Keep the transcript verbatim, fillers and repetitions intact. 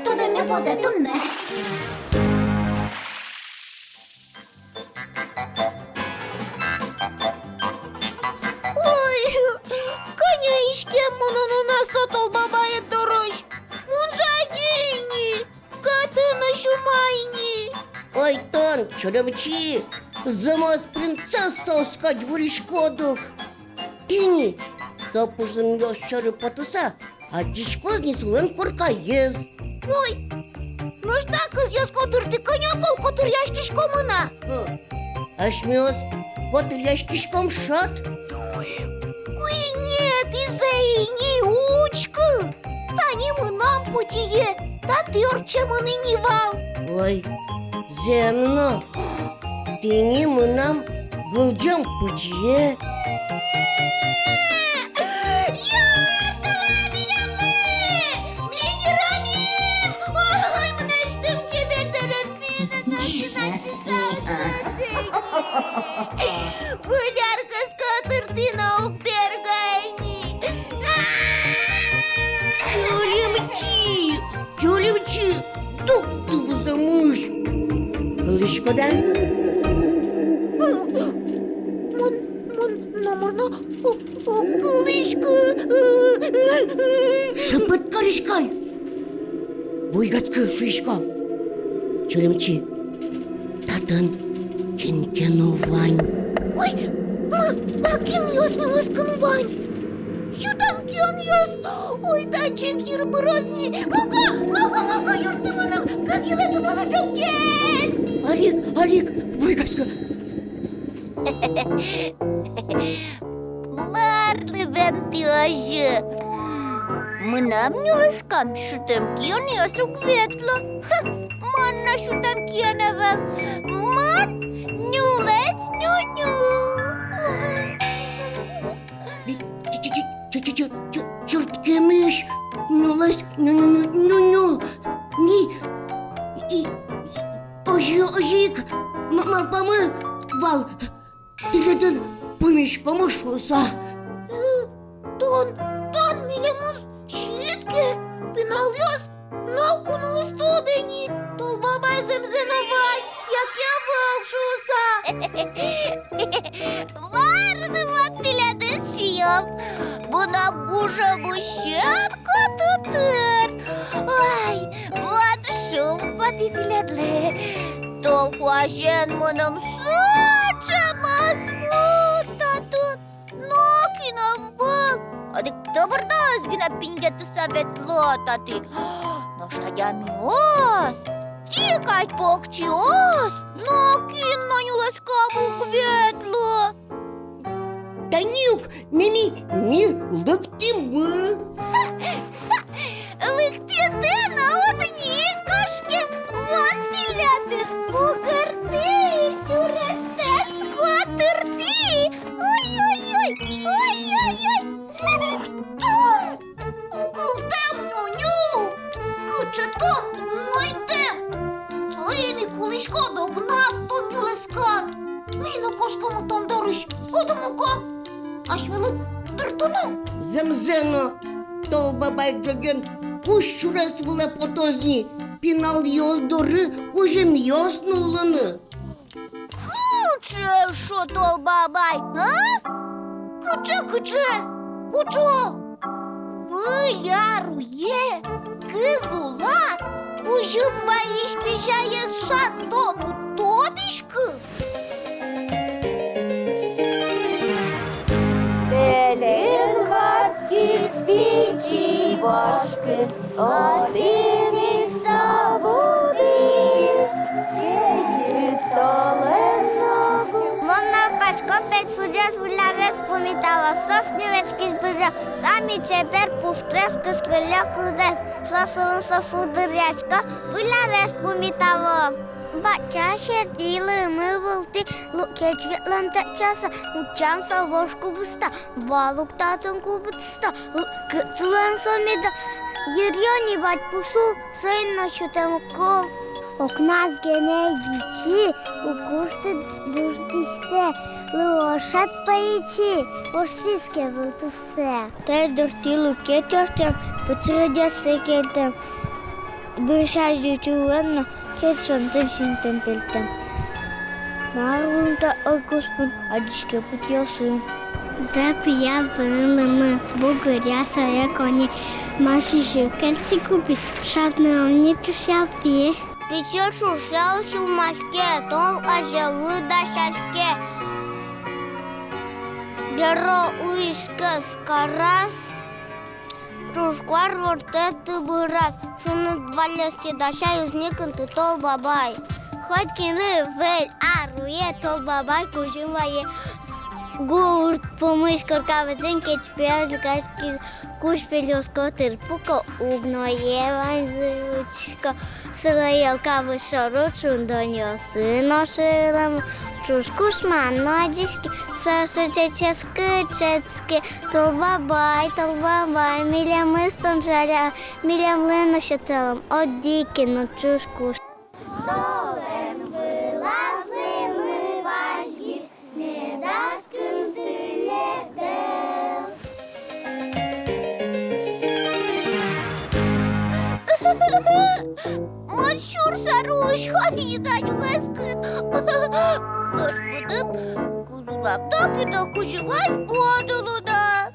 Тодэме потэ туннэ. Ой, кӧня иськем мыным уна со Тол Бабаед дорозь. Мон жади ини, катыны сюмай ини. Ой, тон, Чолемчи, зэмос принцесса оскадь вуриськод ук. Тӥни, со пужымъёс сьӧры потыса, адӟиськоз ни солэн коркаез. Ой, нош та кызъёс котыртӥ кӧня пол котыръяськиськомы на? Хм. Асьмеос котыръяськиськом шат. Ой, куинетӥзэ ини, учкы. Тани мынам пытьые, татӥ ортчемын ини вал. Ой, зэм но, тӥни мынам гылӟем пытьые. Ярдылэ милемлы! Ми йыромим! Ой, мынэсьтым чебер дэрем. Выль ар кыскы котыртӥ но уг берга ини. Чолемчи, Чолемчи, дугды вӧзмысь. Кылӥськод-а? Мон, мон номыр но уг, уг кылӥськы. Шыпыт кариськы ай. Буйгатскы, шуисько. Чолемчи, татын кин ке но вань. Ой, ма, ма кинъёс милескын вань? Сютэм кионъёс. Ой, татчы ик йыр быроз ни. Муко, муко, муко, юртты мыным, кыз йылэ тубыны ӝоггес. Алик, алик, буйгатскы. Марлы бен тӥ озьы? Мынам нюлэскам сютэм кионъёс уг ветло. Хы, мон но сютэм кион ӧвӧл. Мон нюлэс нюню. Чы-чы-чы, чырткемесь, нюлэс ню-ню-ню-ню-ню. Ми и, и, озьы, озьы ик ма-, малпамы вал. Тӥледын пумиськомы шуыса. Э, тон, тон милемыз сиид ке, пиналъёс ноку но уз тоды ни, Тол Бабай зэмзэ но вань, яке ӧвӧл шуыса. Мар но мон тӥледыз сиём, мынам гужемысен кӧты тыр. Ой, мон шумпотӥ тӥледлы. Тол куазен мыным сыӵе мӧзмыт татын. Нокин ӧвӧл. Одӥг тыбырдоез гинэ пиньгетыса ветло татӥ. Нош адямиос, тӥ кадь покчиос, нокин но нюлэскам уг ветлы. Тани ук меми ни лыктӥмы. Лыктӥды но уд ни кошке, мон тӥледыз бугыртӥ, сюресэз котыртӥ. Ой-ой-ой, ой-ой-ой. Ух ты! Угылтэм нюню! Кыӵе тон умойтэм! Соин ик улӥськод огнад тон нюлэскад. Ми но кошкомы тон дорысь, уд умой-а? Асьмелы дыртоно. Зэмзэ но, Тол Бабай ӝоген кузь сюрес вылэ потоз ни, пиналъёс доры кузьымъёс нуллыны. Кыӵе со Тол Бабай, а? Кыӵе, кыӵе, кыӵе? Выль ар уе кыз улад кузьым вайись песяез шат тон уд тодӥськы. Пелен ватскиз пичи вож кыз, отын ик со будӥз. Кезьыт толэз но будӥз. Мон малпасько, педсудез выль арез пумитало, со синвечкись быре, самой чебер пуштрес кыз кыллё кузэз. Со сылын со шулдыръясько, выль арез пумитало. Бакча сьӧртӥ, лымы вылтӥ, лу-кедь ветлон татчаса, утчам со вож кубыста, вал ук татын кубытыста, лу-, кыӵе сылэн со меда, йыръё ни бадь пусу, соин но сютэм ук. Окназ гинэ вичи, уг кушты дуртӥсьсэ, луо шат пӧйчи, воштӥське вылтусьсэ. Тае дуртӥ лу-кедь ортчем, пыӵыръёссэ кельтэм. Дырысяз ӟеч улон но, кельшымтэм, синтэм-пельтэм. Мар луэм та ӧй куспын адӟиське путъёсын. Зэп, пиял пӧлын лымы, бугыръя сое кони. Мар сиё кельтӥ губит, шат но ум ни ӵушъялтӥ. Пичи ӵушъял сюлмаське, тол азьло дасяське. Беро уйиське караз, ӵушкуар ворттэ тыбыраз. Шуныт валъёстэ дася, юзни кынты Тол Бабай. Хоть кинлы выль ар луэ, Тол Бабай кузьым вае. Гурт пумысь корка вӧзын кечпияш люкаське. Кузь пельёс котыр пуко, уг но е ваньзы учко. Сылэ ёлка выж шоры шундонъёсын ошылэм. Ӵуж кушман но адӟиське, со сыӵе ческыт шӧдӥське. Тол Бабай, Тол Бабай, милемыз тон жаля, милемлы но сётэлом одӥг ке но ӵуж куш. Толэм вылаз лымы пазьгиз, медаз кынты лектэлэ. Мон сюрс ар улӥсько ни, тани лэсьтӥд. Нош мыным кузулам но пыдо кузьымась пуоды луоз.